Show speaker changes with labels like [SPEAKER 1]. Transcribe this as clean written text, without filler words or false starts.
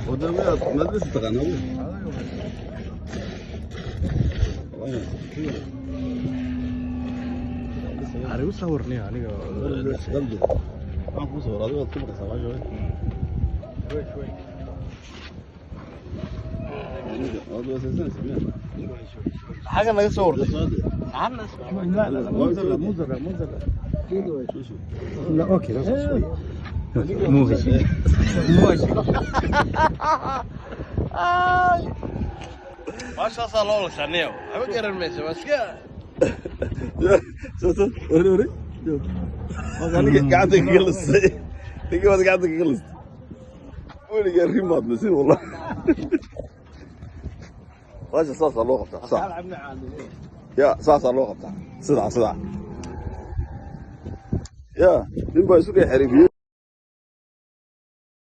[SPEAKER 1] Wadamada madrasa taqaanaa?
[SPEAKER 2] Arigu sawirnay aniga.
[SPEAKER 1] Dalbi. Waxaan kuu sawir adigo ku maqashaa waa joogay. Waad wasaysanaysaa miyaa?
[SPEAKER 2] Xaga naga soo wartay.
[SPEAKER 3] لا اوكي لا شوي مو في شيء مو في شيء.
[SPEAKER 2] Maashaasaa loo lasaniyo. Waxba garan maysa waa iska.
[SPEAKER 1] Wari wari. Ninka gacanta kaga listay. Ninka baad gacanta kaga listay. Weligaa rimaad lisin wallah. Baasha saasaa loo qabtaa. Saa. Ya saasaa loo qabtaa. Sidaa sidaa. Ya nin baa isu kay xariifiyey.